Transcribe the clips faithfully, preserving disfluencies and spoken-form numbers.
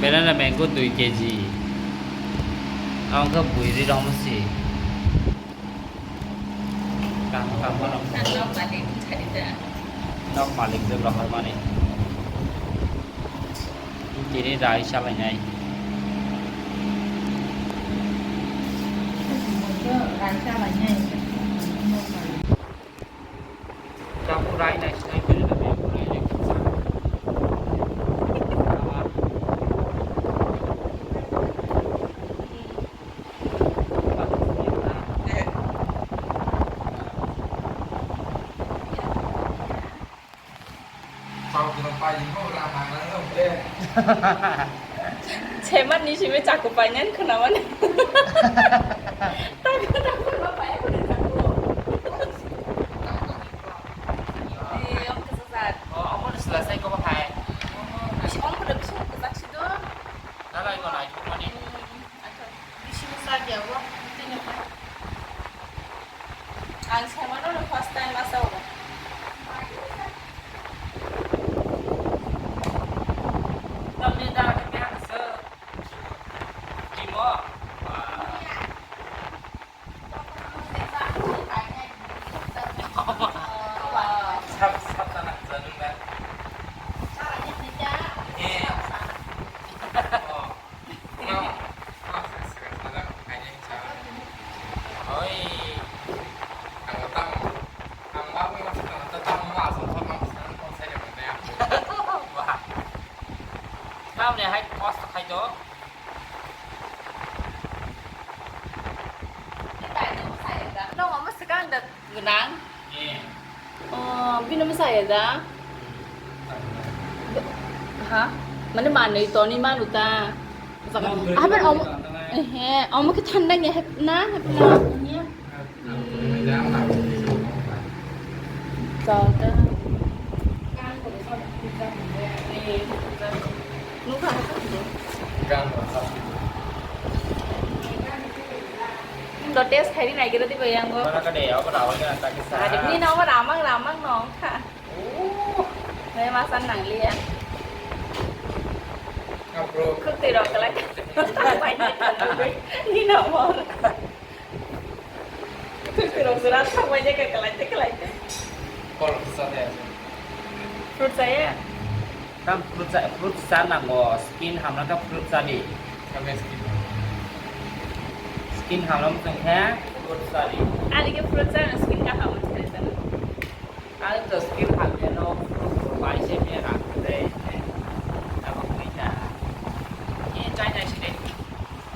Banana mango dui kg. Ang khe buiri rong si. Kang kang bono. Nok malik jwk rohor mani. Tini rai salainai. Rai salainai. Tabuk rai nai sinai kiri na beng rai nai kisa. Seman ni simi chaku painani khwnamani. Takun takun ma paya kuni chaku. Ee, om kisa sat. Oh, omo ni sila sai ko bahai. Bisi om kuda bisi om kisa sido. Nalai ko nai ko mani. Hmm, ato. Bisi mo sat ya wo. Tino. Ang saimano no first time asao. Tamni da ke biang se. Imo. Sab, sab sana janung da. Eh. Oh. Oi. Ang tamo. Ang babu masih tamo, tamo masuk sama sama saya dengan dia. Wah. Tamni hai post khai do. Nong omo swkang da gwnang. Oh, bini bwsa ya da? Ha? Mane manwi toni manu ta? Haban omo, he, omo khe thanda ya, hep na, hep na. Chao ta. Nukha. To test khai di nai kira di bayang go. Mana ka de, apa dah awalnya tak kisah. Hari ini nama ramang ramang nong kha. Oh. Saya masan nang liya. Bro. Kuk ti rong kelai. Ini nama. Kwrwng jora thangbai de khe kwlaite kwlaite. Kol sa de. Fruit chaya? Tam fruit cha, fruit cha nango, skin hamna kha fruit cha di. Kame skin. Skin hamna muchung khe fruit cha di. Ani khe fruit cha skin kaham muchung khe. Ang to skin hamya no bai se me rak de. Abo kuita. Ye chai chai side.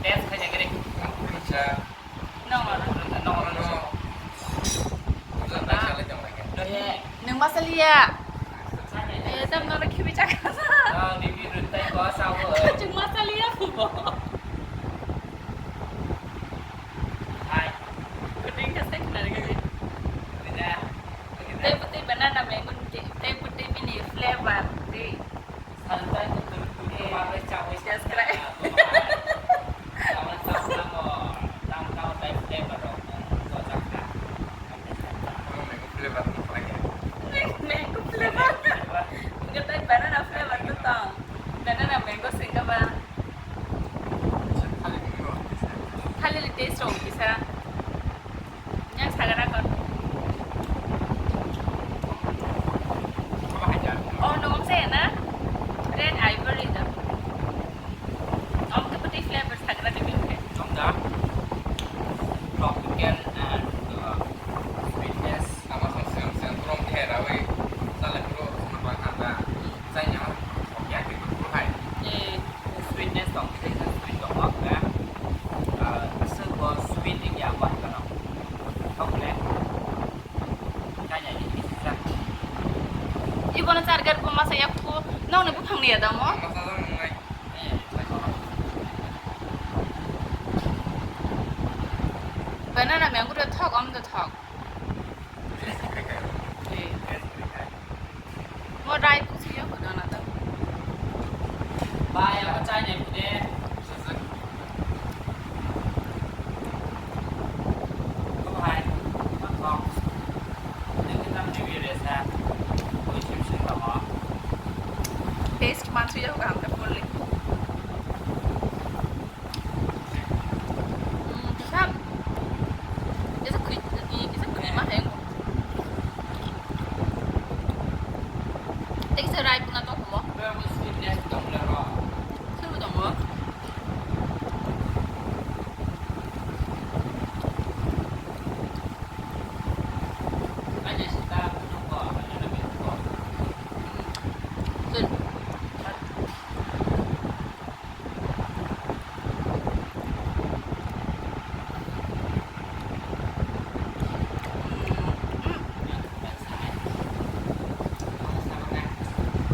Test khai jagre. Fruit cha. No, no, no, no, no. Nung masaliya. Eh, tam no khibi chaka. Chuk masaliya phubo. Hai. Kuning ka sek na ri. Tei putih banana mango, tei putih bini flavor, tei. Santai kutu kutu pakai cabai. Yes, correct. Cabai cabai mo, tam tam tai flavor rok, to cakra. Mango flavor mo pakai. Mango flavor. Enggak, tei banana flavor tu tong. Banana mango sehingga ba. Kali taste rong bisa. Yang sagara kon. Oh, no, saya na. Red ivory da. Om ke putih flavor sagara de bin ke. Om da. Tropical and, uh, sweetness. Ama song song song from the head away. Sale bro, sama kata. Saya nyamar. Oke, aku ikut bro hai. Eh, sweetness tong, sweetness sweet tong, oke. Uh, sweet ya, apa kan? Oke. Ibono charger bo masa yak ko nong ni buphang ni adam o. Banana mango de thok, om de thok. Mo dai pusi yo ko dana da. Bai, apa chai ne pude. Ko hai, ma ko. Ne ke tam ne bi re sa. Ko sim sim ka Taste mansu ya ka hamka pole. Hmm, kisa, kisa kri, kisa krima hai. Tei kisa rai puna tong mo. Suru tong mo.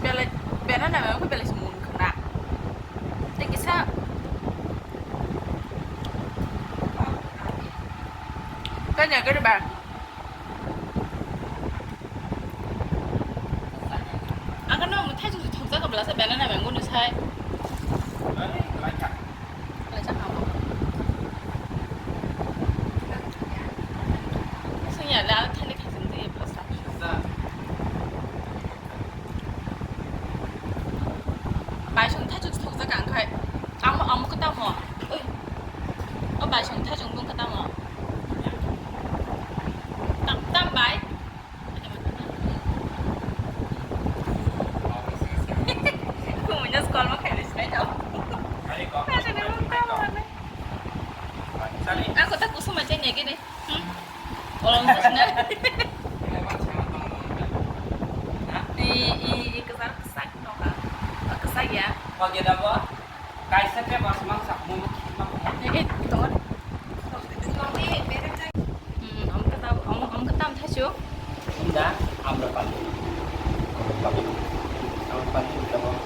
Belai, belai na, aku belai semun kena. Tei kisa. Kanya gede ba. Ang kano mo thai jung thok jaga belasa belai na, bengkuni sai. Belai sa kamo. Sing ya, la thai le khai jung di belasa. Bai song thai jung thok jaga ang khai. Amo, amo kata mo. Oi. O bai song thai jung bung kata mo. Tam, tam bai. Kumunya sekolah mah kayak di sini jauh. Ada nih muka mana? Aku tak kusum aja nih gini. Hmm. Orang sana. I, i, i, kesal kesak no ka. Kesak ya. Pakai apa? Kaisa ke mas mang sak mulu khima ko. Eh, eh, tongo. Hmm, om kata, om, om kata am thachu. Unda, amra pali. Amra pali. Amra pali kita mau.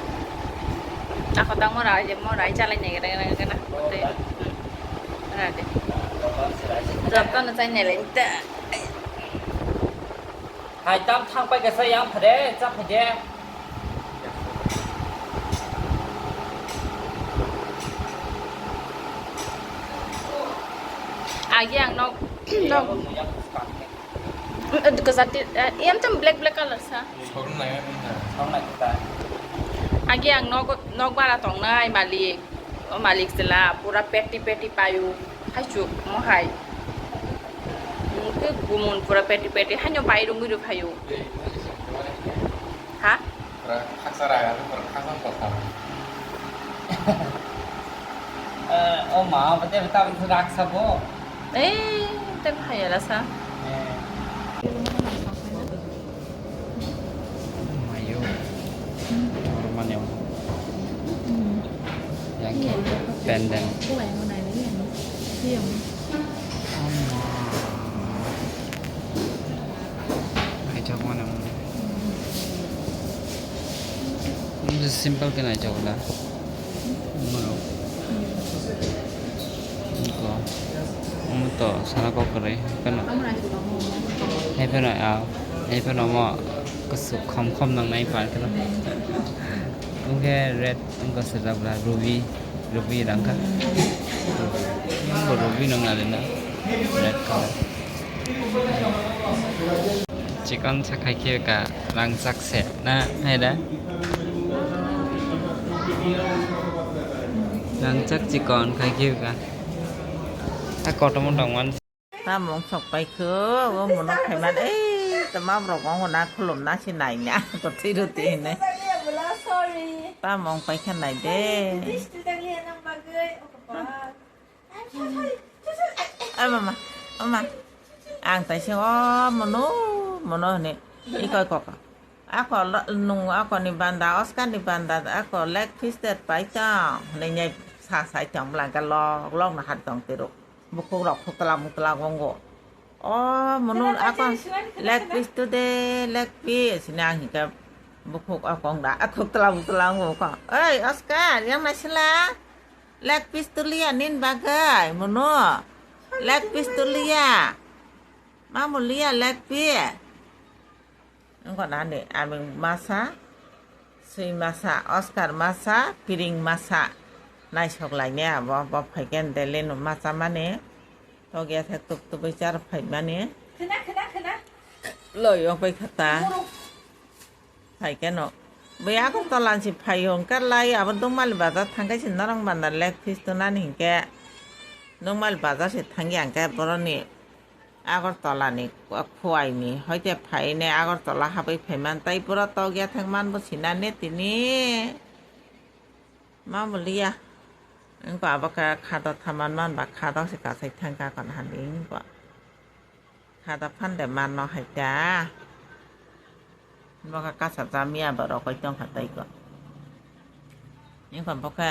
Ako tang mora aja, mora aja lai nege nege nege na. Oh, dah. Ada. Joto na chai nele ta. Hai tam thang pai kasa yang phade, chak phade. Agi ang nok, nok. Kasa ti, eh, yang tam black black color sa. Sorong nai, sorong nai kita. Agi ang nok, nok bara tong nai malik. O malik sila pura peti peti payu. Haichuk mo hai. Ke gumun pura peti peti hanyo pai rungwi rw phayu. Ha? Pura khaksa raga, pura khaksa kothar. Eh, o ma, bete beta beta raksa bo. Eh, te phayala sa. Eh. Mayo. Normal yang. Yang pendek. Ama. Hai, chak mana? Simple kan aja udah. Mau. Ko. Omo to sana kok kere. Kena. Hai pheno, ah, hai pheno mo kusuk khom khom nang nai pa kena. Oke, red, engko sejak lah, ruby, ruby rangka. Engko ruby nang nalena. Red color. Chikon sa khai khe ka rangchak se na hai da. Rangchak chikon khai khe ka. A kotomo tongman. Tamung sok pai kho, o mono khaiman, ei, tama borok ongo na khulum na si nai na, ko thwi rw ti hinwi. Tamung pai kha nai de. Ai mama, mama, ang tai se o mono, mono hwnwi, i koi kok. Ako lo-, nung ako ni banda, Oscar ni banda, ako leg piece det pai tong, hwnwi nyai sa sai tong bwlangka lok lok no har tong tiro. Bukhuk rok khuk tla muk tla gongo. O mono ako leg piece to de, leg piece hwnwi ang hika bukhuk ako wng da, ako tla muk tla gongo ko. Oi Oscar, yang nai sila? Leg piece tuliya nini bagwi, mono. Leg piece tuliya. Mamu liya leg piece. Wngkha nani, aming masa, swi masa, Oscar masa, piring masa. Naisok lainai abo, bo phaikhe delhi no masa mani. Tokya thek tuk tubui char phaimani. Khna, khna, khna. Loi wng pai khata. Phaikhe no. Bai Agartala ni se phai hwnkhe lai abo Dongmali bazar thangkhe se norok banda leg piece tunani hinkhe Dongmali bazar se thangya hinkhe boroni Agartala ni khuai ni hoite phaine Agartala habwi phaiman tai pura tokya thangman bo sinane tini. Mamaliya. Wngkha abo khe kha do thaman man ba kha do se kasai thang kha kon hani wngkha. Kha do phan de man no hai ta. Bo khe kasa jamia borok koi tong kha tei ko. Wngkha bo khe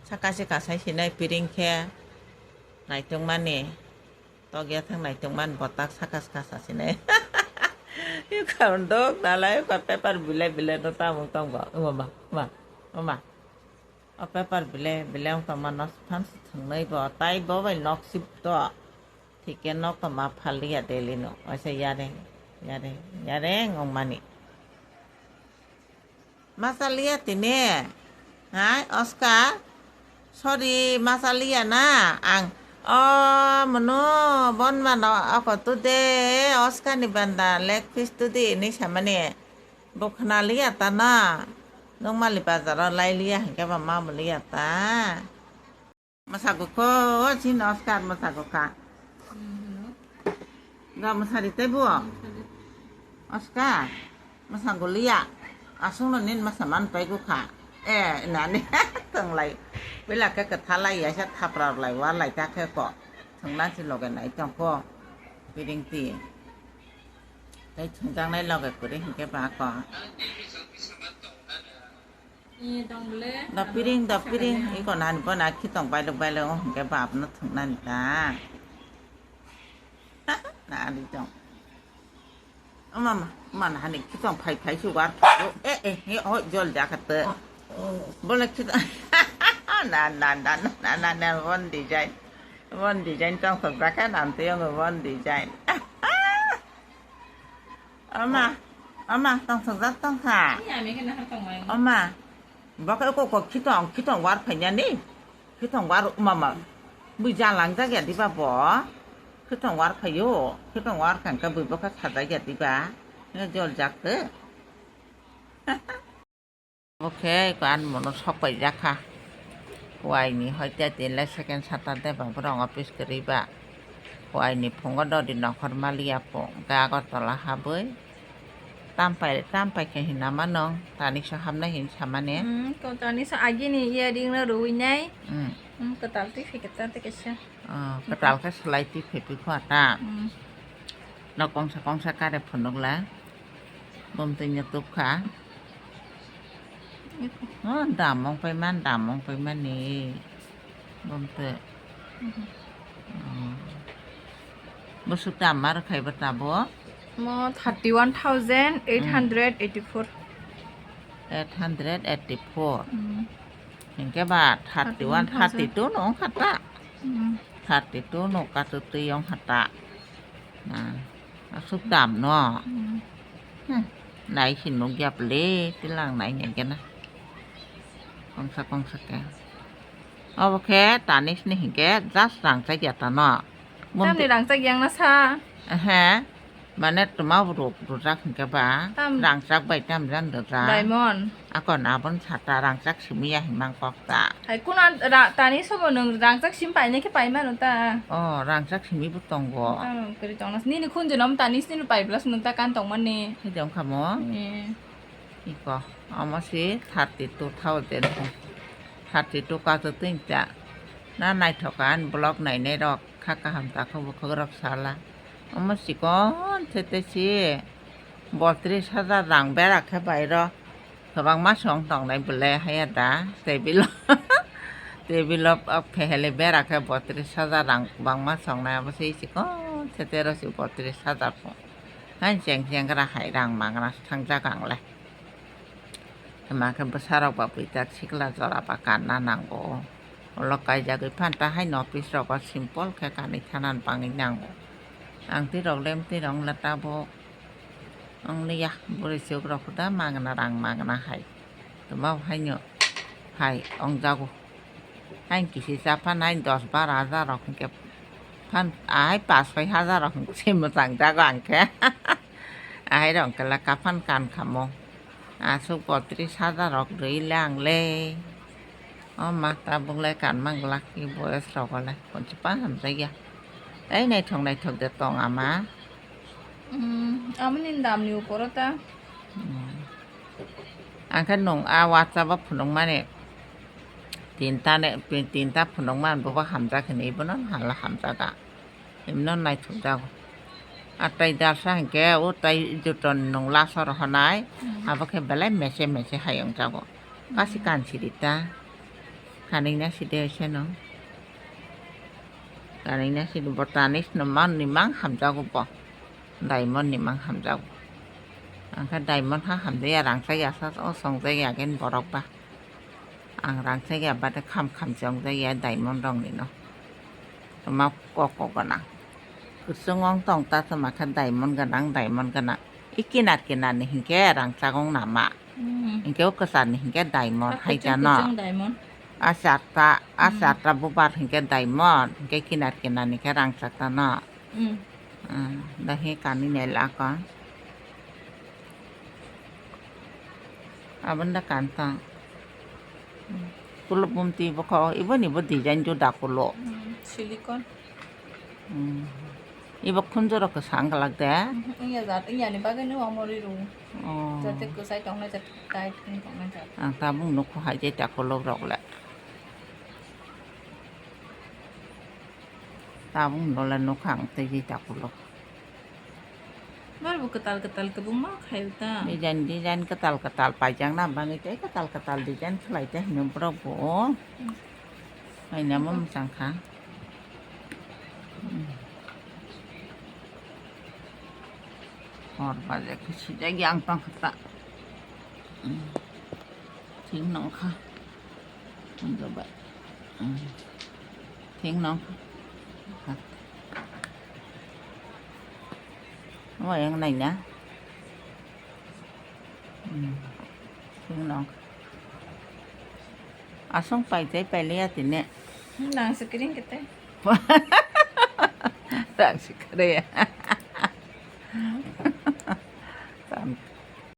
saka se kasai sinai piring khe naitung mani. Tokya thang naitung man botak saka saka sasinai. Wngkha dok dalai wngkha paper bilai bilai no tamung tong bo. Wngma ma, wngma, wngma. O paper bile, bile wng tongma no phan se thwngnai bo, tai bo bai nok sip to. Thike nok tongma phal ya daily no. Waisa yareng, yareng, yareng wng mani. Masa liya tini. Hai, Oscar. Sorry, masa liya na. Ang, o, mono, bon mano, ako tu de, Oscar ni banda, leg piece tu de, ni samani. Bo khna liya ta na. Nung mali bazar o lai liya hinkhe ba ma bo liya ta. Masa gukho, o chin Oscar masa gukha. Ga masa ri tei bo. Oscar, masa go liya. Asung no nin masa man pai gukha. E, nani, tong lai. Pila khe kwtha lai ya sa thapra lai wa lai ta khe ko. Thong na si loge nai tong ko. Piring ti. Tei thwngjaknai loge kwrwi hinkhe ba ko. Da piring, da piring, iko nani bo na khitong bailok bailok hinkhe ba abono thwngnani ta. Na ani tong. Mama, mana hani khitong phai phai si war phai. E, e, e, hoi jol jakha te. Bole khitong. Na, na, na, na, na, na, one design. One design tong thok jakha nam te yong one design. Ama, ama, tong thok jak tong kha. Iya, mi kena har tong mai. Ama, bo khe ko ko khitong, khitong war phai ya ni. Khitong war mama. Bui jalang jak ya diba bo. Khitong war phai yo. Khitong war khan ka bui bo kha sajak ya diba. Nge jol jak te. Oke, iko ani mono sok pai jakha. Kuai ni hoite tin le second Saturday ba borok office kwrwi ba. Kuai ni phungo dodi nokhor maliya po, hwnkhe Agartala habwi. Tam pai, tam pai khe hinama nong, tani so hamnai hin samani. Hmm, ko tani so agi ni earring no rwi nai. Hmm. Hmm, kwtal twi khe kwtal twi kaisa. Oh, kwtal khe slai twi phai phi kho ta. Hmm. Nok kongsa kongsa kare phunukla. Bumtwino tubkha. Oh, dam wng paimani, dam wng paimani. Bumtwi. Oh. Bwswk dam ma rwkhai bo tabuk? Mo thirty one thousand eight hundred eighty four. Eight hundred eighty four. Hmm. Hinkhe ba thirty one, thirty two no wngkha ta? Hmm. Thirty two no kachu twi wngkha ta? Ah, aswk dam no? Hmm. Hmm. Nai se nukya bwle, tilang nai nai gana. Kongsa kongsa khe. Obo khe tani sini hinkhe just rang chakya ta no? Tamni rang chak yang na sa? Ehe. Mane tuma ruk rujak hinkhe ba. Tam. Rang chak bai tam jan rujak. Diamond. Akon abon sata rang chak simi ya himang kok ta. Hai kuna ra-, tani sobo nwng rang chak sim painai khe pai mano ta. Oh, rang chak simi bo tongo. Tam kwrwi tongna. Nini khunju nom tani sini pai blas nwng ta kan tongmani. Hai jong khamo. Eh. Iko, omo si thirty two thousand, thirty two kachu twi ta. Na naithok ani vlog nainai rok kha kaham ta kho bukhuk rok sala. Omo chikon se te si botris hajar rang bera khe bai ro. Kwbangma song tongnai bwle haya da table o. Table o phehele bera khe botris hajar rang kwbangma songnai abo se chikon se te ro si botris hajar po. Hai cheng cheng gra hai rang magra thangjak ang le. Hima khe bwsarok ba buijak sikla jora ba kanna nango. Ulo kaijagwi phan ta haino office rogo simple khe kanwi thanan bangwi nango. Ang twi rok lem twi rok wngla tabuk. Wng liya bwrwi chuk rok da magna rang magna hai. Tuma haino hai wngjago. Hain kisi cha phan hain dos baro hajar rok hinkhe phan ahai pas soi hajar rok hinkhe se mwchang jago ang khe. Ahai rok hinkhe le kaphan kan khamo. Aswk botri saja rok rwi le ang le. O ma tabuk le kanma glak i boyes rogo le. Konchi pa hamjak ya. Tei naithok naithok de tong ama. Hmm, amoni damni uporo ta. Hmm. Ang khe nung a WhatsApp o phunukmani tinta ne, tinta phunukmani bobo hamjak hini, ibono hala hamjak a. Imno naithok jago. A tai dalsa hinkhe o tai joto nung laso rohonai, hmm, abo khe belai mese mese hayung jago. Kasi, hmm, kansi rita. Kanina side seno. Kanina side bo tanis no man ni mang hamjago bo. Diamond ni mang hamjago. Ang khe diamond ha hamjaya, rangchak ya sa o songjak ya gen borok ba. Ang rangchak ya bade kham kham chongjak ya diamond rok ni no. Toma kok kok gwnang. Kwchwng wng tong ta toma khe diamond gwnang, diamond gwnang. I kinar kinar ni hinkhe rangchak wng nama. Hmm. Hinkhe o kwchar ni hinkhe diamond. Kwchwng hai jano. Kwchwng diamond. A charta, a, hmm, charta bubar hinkhe diamond, hinkhe kinar kinar ni khe rangchak ta no. Hmm. Hmm, dahi kani nai lako. Aboni da kantong. Kulubum twi bokho, ibo ni bo design juda kulo. Hmm, silicone. Hmm. Ibo khunjoro kwchang glak de. Mhm, iya jat, iya ni bagwi no omo ri ru. Oh. Jate kwchai tongnai jat, tight wng tongnai jat. Ang tabuk nukho hai je ta kulo rok le. Tabuk no le nukha ang tei je ta kulo. Norbo kwtal kwtal kwbangma khaio ta. Design, design kwtal kwtal paijakna bagwi tei kwtal kwtal design khlai ta hino borok bo. Hmm. Hainamo mwchang kha. Hmm. Hor baje khe sijak yang tong kha ta. Hmm. Thik nong kha. Thik nong kha. Omo yang nai na. Hmm. Thik nong kha. Aswng pai tei pai liya tini. Nang se kiring kete. Rang se kare ya.